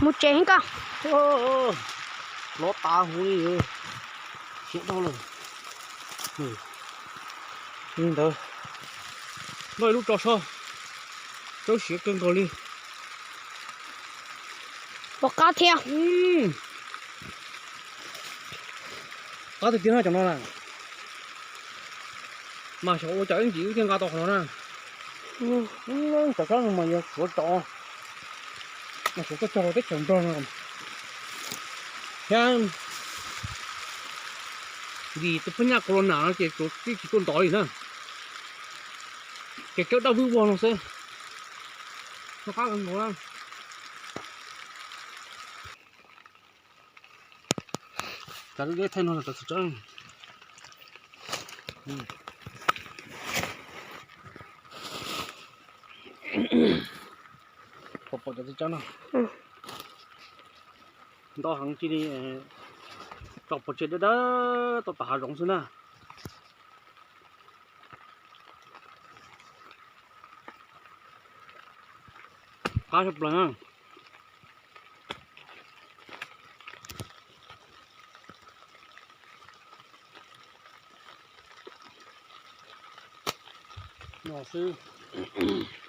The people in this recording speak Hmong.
Mus tsev heev koj. Lov tas huv li, siav dhau lawm. Li ntawd, noj ib lub tso soj, tsaub siav kawg nkaus li. Ua qab thiab. Qab tiag tiag no cov no na. Mas xyov ua cas ib ntsis wb thiaj nqa tau qhov no na. Cov sab no mas yog suav tso, mas suav tuaj cog rau teb chaws Nplog no. Thiab vim tus phab nyaj corona no ces tsuav tib tsis tuaj ntov li na. Ces tsawb daj vwb vog no xwb. Noj qab kawg nkaus na. Cas lub deb thaij no los cov txiv tsawb. Pom pom cov txiv tsawb no. Ntau heev cia li tso pov tseg dawb dawb tau tom hav zoov xwb na. Qab tshaj plaws na. No xwb.